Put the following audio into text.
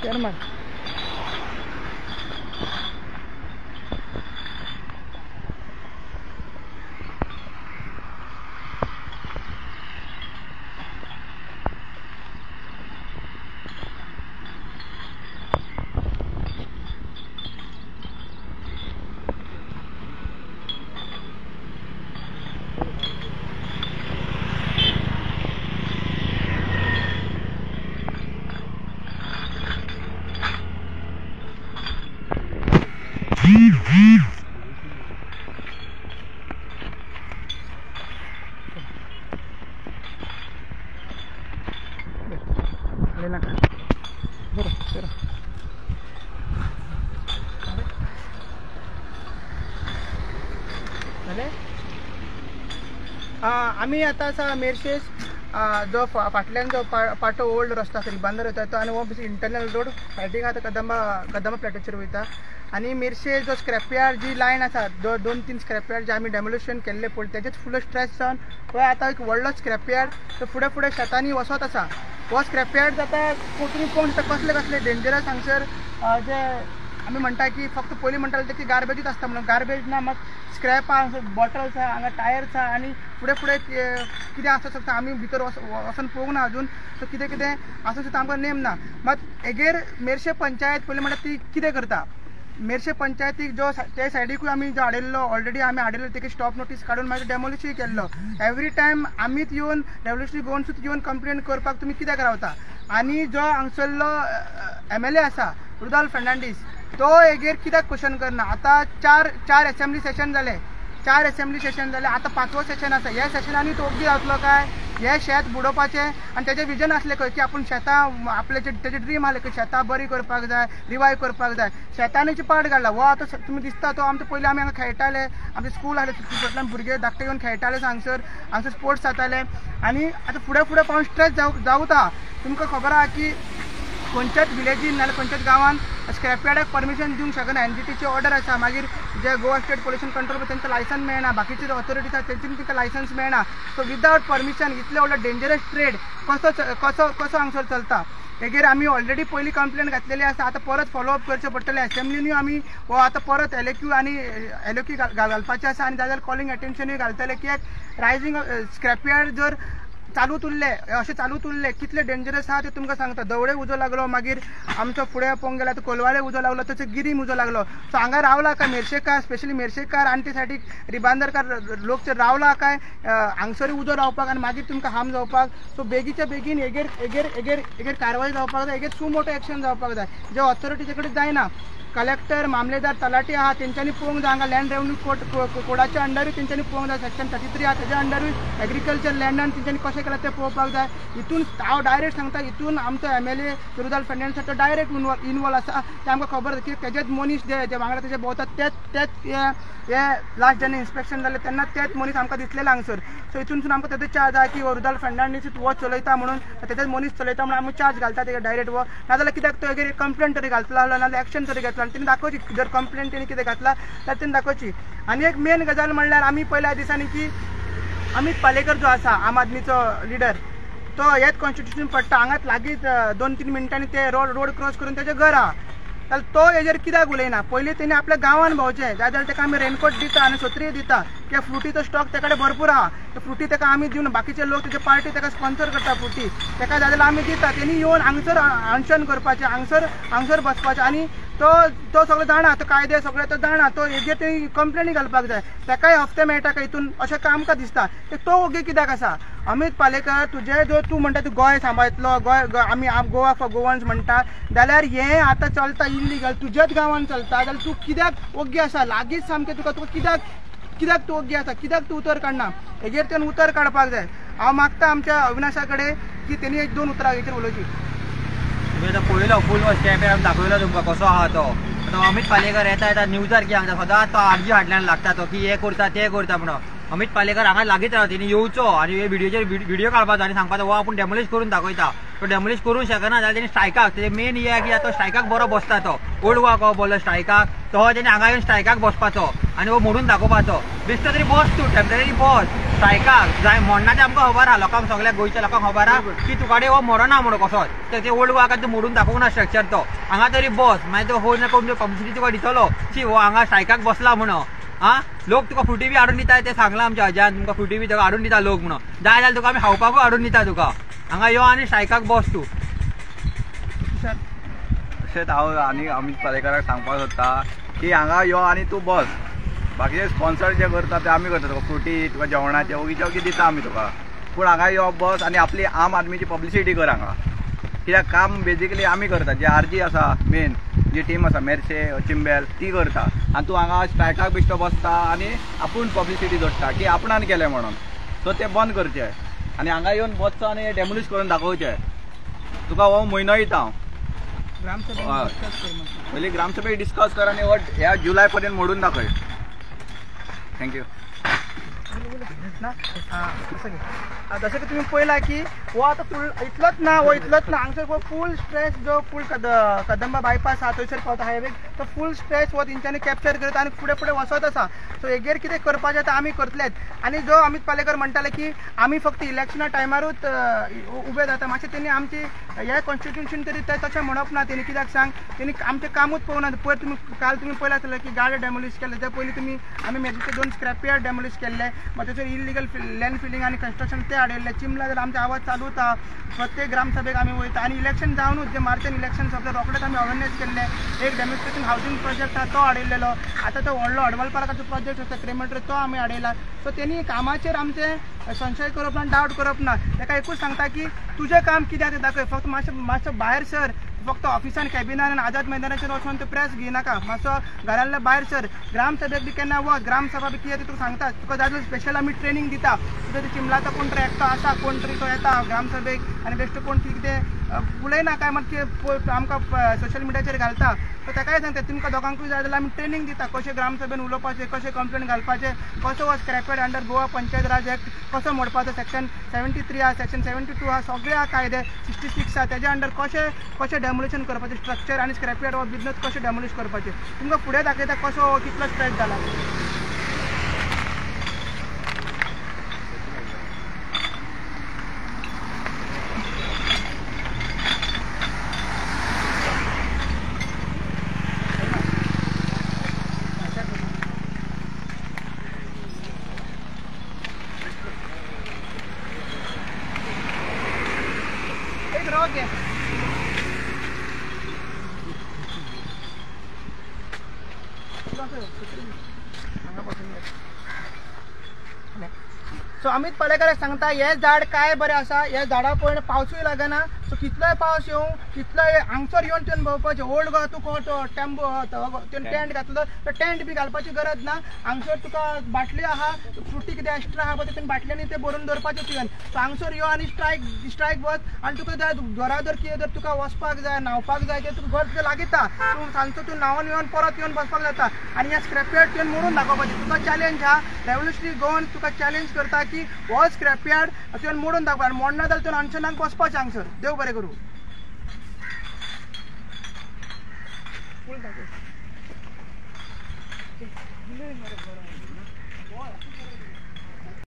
मार आमी आतां आसा मेरशेस जो फाटल्यान जो पाटो ओल्ड रस्तो आसा रिबांदर वयता तो आनी हो इंटरनल रोड सायडीक आतां कदंबा कदंबा प्लॅटोचेर वयता. आनी मेरशे जो स्क्रॅपयार्ड जी लायन आसा दोन तीन स्क्रॅपयार्ड जे आमी डेमोलिशन केल्ले पळय तेजेच फुल स्ट्रेस जावन हो आतां एक व्हडलो स्क्रॅपयार्ड तो फुडें फुडें शेतांनी वचत आसा. हो स्क्रॅपयार्ड जाता तुमी पळोवंक शकता कसले कसले डेंजरस हांगसर जे आमी म्हणटा की फक्त पयलीं म्हणटाले ते की गार्बेजूच आसता म्हणून गार्बेज ना, मात स्क्रॅप आहा, बॉटल्स आहा, हांगा टायर्स आहा आनी फुडें फुडें कितें आसूं शकता आमी भितर वचून पळोवंक ना अजून. सो कितें कितें आसूं शकता आमकां नेम ना. मात हेगेर मेरशे पंचायत पयलीं म्हणटा ती कितें करता, मेरशे पंचायतीक जो ते सायडीकूय आमी जो हाडिल्लो ऑलरेडी आमी हाडिल्लो तेका स्टॉप नोटीस काडून मागीर डेमोलिशूय केल्लो. एवरी टायम आमीच येवन रेवल्युशनरी गोवन्सूच येवन कंप्लेन करपाक तुमी कित्याक रावता. आनी जो हांगसरलो MLA आसा रुदाल फर्नांडीस तो हेगेर कित्याक क्वेश्चन करना. आतां चार एसेंब्ली सेशन जाले, चार एसेंब्ली सेशन जाले, आतां पांचवो सेशन आसा. ह्या सेशनांनी तो ओग्गी रावतलो काय? हे शेत बुडोवपाचें आनी तेजें विजन आसलें खंय की आपूण शेतां आपलें तेजें ड्रीम आसलें की शेतां बरीं करपाक जाय, रिवायव करपाक जाय. शेतांनी पाट काडला हो आतां तुमी दिसता तो आमचो पयलीं आमी हांगा खेळटाले, आमचें स्कूल आसलें तितूंतल्यान भुरगे धाकटे येवन खेळटाले हांगसर, हांगसर स्पोर्ट्स जाताले. आनी आतां फुडें फुडें पावून स्ट्रेस जावता. तुमकां खबर आहा की खंयच्याच विलेजीन नाजाल्यार खंयच्याच गांवान स्क्रॅपयार्डाक परमिशन दिवंक शकना. NGTची ऑर्डर आसा, मागीर जे गोवा स्टेट पोल्युशन कंट्रोल तांकां लायसन्स मेळना, बाकीचे जे ऑथॉरिटीज आसा तेंच्यांनी तांकां लायसन्स मेळना. सो विदावट परमिशन इतलें व्हडलो डेंजरस ट्रेड कसो कसो कसो हांगसर चलता हेगेर आमी ऑलरेडी पयलीं कंप्लेन घातलेली आसा. आतां परत फॉलोअप करचें पडटलें. एसेंब्लीनूय आमी हो आतां परत LAQ आनी LOQ घालपाचें आसा आनी जाल्यार कॉलिंग एटेन्शनूय घालतले की एक रायजींग स्क्रॅपयार्ड जर चालूच उरले अशें चालूच उरले कितले डेंजरस आहा ते तुमकां सांगता. दवळे उजो लागलो, मागीर आमचो फुडें पळोवंक गेल्यार कोलवाळे उजो लागलो, तशें गिरीम उजो लागलो. सो हांगा रावला काय मेरशेकार, स्पेशली मेरशेकार आनी ते सायडीक रिबांदरकार लोक रावला काय हांगसर उजो रावपाक आनी मागीर तुमकां हार्म जावपाक. सो बेगीच्या बेगीन हेगेर हेगेर हेगेर हेगेर कारवाय जावपाक जाय, हेगेर सुमोटो एक्शन जावपाक जाय जे ऑथॉरिटीचे कडेन जायना. कलेक्टर, मामलेदार, तलाठी आहा तेंच्यांनी पळोवंक जाय. हांगा लँड रेवन्यू कोडाच्या अंडरूय तेंच्यांनी पळोवंक जाय. सेक्शन 33 आहा तेज्या अंडरूय एग्रीकल्चर लँडान तेंच्यांनी कशें केलां तें पळोवपाक जाय. हितून हांव डायरेक्ट सांगता, हितून आमचो MLA Rudolf Fernandes तो डायरेक्ट इनवॉल्व आसा तें आमकां खबर आसा की तेजेच मनीस जे वांगडा तेजे भोंवतात तेच तेच हे लास्ट जेन्ना इन्स्पेक्शन जालें तेन्ना तेच मनीस आमकां दिसलेले हांगसर. सो हितूनसून आमकां तेजो चार्ज आहा की हो रुदाल फर्नांडीस हो चलयता म्हणून, तेजेच मनीस चलयता म्हणून आमी चार्ज घालता तेजेर डायरेक्ट. हो नाजाल्यार कित्याक तो हेगेर कंप्लेन तरी घालतलो नाजाल्यार एक्शन तरी घेतलो आनी तेणी दाखोवची. जर कंप्लेन तेणी कितें घातला जाल्यार तेणी दाखोवची. आनी एक मेन गजाल म्हणल्यार आमी पयल्या दिसांनी की अमित पालेकर जो आसा आम आदमीचो लिडर तो हेच कॉन्स्टिट्युशन पडटा हांगाच लागींच 2-3 मिनटांनी ते रोड क्रॉस करून तेजें घर आहा. जाल्यार तो हेजेर कित्याक उलयना? पयलीं तेणी आपल्या गांवान भोंवचें, जाय जाल्यार तेका आमी रेनकोट दिता आनी सत्रीय दिता कित्याक फ्रुटीचो स्टॉक तेका कडेन भरपूर आहा. ते फ्रुटी तेका आमी दिवन बाकीचे लोक तेजे पार्टी तेका स्पॉन्सर करता फ्रुटी तेका जाय जाल्यार आमी दिता. तेणी येवन हांगसर अनशन करपाचें, हांगसर हांगसर बसपाचें. आनी तो तो सगळो जाणा, तो कायदे सगळे तो जाणा, तो हेजेर तेणी कंप्लेनी घालपाक जाय. तेकाय हफ्ते मेळटा काय हितून अशें काय आमकां दिसता. तो ओगी कित्याक आसा? अमित पालेकर तुजें जो तूं म्हणटा तूं गोंय सांबाळटलो, गोंय आमी गोवा फॉर गोवन्स म्हणटा जाल्यार हें आतां चलता इल्लीगल तुज्याच गांवान चलता जाल्यार तूं कित्याक ओग्गी आसा? लागींच सामकें तुका, तुका कित्याक कित्याक तूं ओग्गी आसा? कित्याक तूं उतर काडना? हेजेर तेणें उतर काडपाक जाय. हांव मागता आमच्या अविनाशा कडेन की तेणी एक दोन उतरां हेचेर उलोवची. तुमी आतां पळयलो फूल स्क्रॅपयार्ड दाखयलो तुमकां कसो आहा तो. आतां अमित पालेकर येता येता न्यूजार की सांगता सदांच तो आरजी फाटल्यान लागता तो की हें करता तें करता म्हणून. अमित पालेकर हांगा लागींच रावता, तेणी येवचो आनी हे व्हिडियोचेर व्हिडियो काडपाचो आनी सांगपाचो हो आपूण डेमोलिश करून दाखयता. तो डेमोलिश करूंक शकना जाल्यार तेणी स्ट्रायकाक, तेजे मेन हे की तो स्ट्रायकाक बरो बसता तो ओल्ड गोवा को बोलो स्ट्रायकाक, तो तेणी हांगा येवन स्ट्रायकाक बसपाचो आनी हो मोडून दाखोवपाचो. बेश्टो तरी बस तूं, टेम्पररी बस, स्ट्रायकाक जाय मोडना तें आमकां खबर आहा, लोकांक सगळ्या गोंयच्या लोकांक खबर आहा की तुका हो मोडना म्हणून कसोच. ते ओल्ड गोवा तूं मोडून दाखोवंक ना स्ट्रक्चर तो, हांगा तरी बस, मागीर तो फोन करून पब्लिसिटी तुका दितलो शी हो हांगा स्ट्रायकाक बसला म्हणून. आं लोक तुका फ्रुटी बी हाडून दिता, ते सांगलां आमच्या अजान तुमकां फ्रुटी बी तुका हाडून दिता लोक म्हणून, जाय जाल्यार तुका आमी खावपाकूय हाडून दिता तुका, हांगा यो आनी स्ट्रायकाक बस तूं. तशेंच हांव आनी अमित पालेकराक सांगपाक सोदता की हांगा यो आनी तूं बस, बाकीचे स्पॉन्सर जे करता ते आमी करता, तुका फ्रुटी तुका जेवणाचे ओगी ओगी दिता आमी तुका, पूण हांगा यो बस आनी आपली आम आदमीची पब्लिसिटी कर हांगा, कित्याक काम बेजिकली आमी करता, जे आरजी आसा मेन जी टीम आसा मेरशे चिंबेल ती करता, आनी तूं हांगा स्ट्रायकाक बिश्टो बसता आनी आपूण पब्लिसिटी जोडटा की आपणान केलें म्हणून, सो तें बंद करचें आनी हांगा येवन बसचो आनी डेमोलिश करून दाखोवचें. तुका हो म्हयनो दिता हांव, पयलीं ग्रामसभेक डिस्कस कर आनी हो ह्या जुलय पर्यंत मोडून दाखय. Thank you. जशें की तुमी पळयला की हो आतां फूल इतलोच ना, हो इतलोच ना, हांगसर फूल स्ट्रेच जो फूल कदंबा बायपास आहा थंयसर पावता हायवे, तो फूल स्ट्रेच हो तेंच्यांनी कॅप्चर करता आनी फुडें फुडें वचत आसा. सो हेगेर कितें करपाचें आतां आमी करतलेच. आनी जो अमित पालेकर म्हणटाले की आमी फक्त इलेक्शना टायमारूच उबे जाता, मातशें तेणी आमची हे कॉन्स्टिट्युशन तरी तें तशें म्हणप ना तेणी, कित्याक सांग तेणी आमचें कामूच पळोवना. पयर तुमी काल तुमी पळयलां आसतलें की गार्ड डेमोलिश केल्ले, ते पयलीं तुमी आमी मेरशेचे 2 स्क्रॅप यार्ड डेमोलिश केल्ले, मागीर थंयसर इलिगल लँड फिलिंग आनी कन्स्ट्रक्शन ते हाडिल्ले. चिमला जाल्यार आमचे आवाज चालूच आहा, प्रत्येक ग्रामसभेक आमी वयता आनी इलेक्शन जावनूच जे मार्चान इलेक्शन सोंपलें रोखडेच आमी अवेरनेस केल्लें. एक डेमॉन्स्ट्रेशन हावजींग प्रोजेक्ट आहा तो हाडिल्लो, आतां तो व्हडलो हडवल पार्काचो प्रोजेक्ट आसा क्रेमेटरी तो आमी हाडयला. सो तेणी कामाचेर आमचें संशय करप ना, डावट करप ना. ताका एकूच सांगता की तुजें काम कितें आसा तें दाखय, फक्त मातशें मातशें भायर सर, फक्त ऑफिसान कॅबिनान आनी आझाद मैदानाचेर वचून तूं प्रेस घेयनाका, मातसो घरांतल्या भायर सर, ग्रामसभेक बी केन्ना वच, ग्रामसभा बी कितें तुका सांगता, तुका जाय जाल्यार स्पेशल आमी ट्रेनींग दिता. तुका चिमलाचो कोण तरी एकटो आसा, कोण तरी तो येता ग्रामसभेक आनी बेश्टो कोण कितें उलयना काय मागीर आमकां सोशल मिडियाचेर घालता, सो ताकाय सांगता तुमकां दोगांकूय जाय जाल्यार आमी ट्रेनींग दिता कशें ग्रामसभेन उलोवपाचें, कशें कंप्लेन घालपाचें, कसो हो scrapyard under Goa Panchayat Raj act कसो मोडपाचो, सेक्शन 73 आहा, सेक्शन 72 आहा, सगळे आहा कायदे, 66 आहा, तेज्या अंडर कशें कशें डेमोलिशन करपाचें स्ट्रक्चर आनी स्क्रॅपयार्ड हो बिजनस कशें डेमोलिश करपाचें. तुमकां फुडें दाखयता कसो कितलो स्ट्रेच जाला. एक रॉक है. सो अमित पालेकर सांगता हे झाड काय बरें आसा, हे झाडा पळोवन पावसूय लागना, सो कितलोय पावस येवं कितलोय हांगसर येवन तुवें भोंवपाचें. ओल्ड गोवा तुका तो टेम्पो तुवें टेंट घातलो तो टेंट बी घालपाची गरज ना, हांगसर तुका बाटली आहा, फ्रुटी कितें एक्स्ट्रा आहा पळय तुवें बाटल्यांनी ते भरून दवरपाचें तुवें. सो हांगसर यो आनी स्ट्रायक बस आनी तुका जाय घरा जर कितें जर तुका वचपाक जाय न्हांवपाक जाय तें तुका घर तुजें लागींच आहा, तूं सांजचो तूं न्हांवन येवन परत येवन बसपाक जाता. आनी ह्या स्क्रॅपयार्ड तुवें मोडून दाखोवपाचें. तुका चॅलेंज आहा, रेवोल्युशनरी गोवन तुका चॅलेंज करता की हो स्क्रॅपयार्ड तुवें मोडून दाखोवप, आनी मोडना जाल्यार तुवें अनशनाक बसपाचें हांगसर. देव बरें करूं.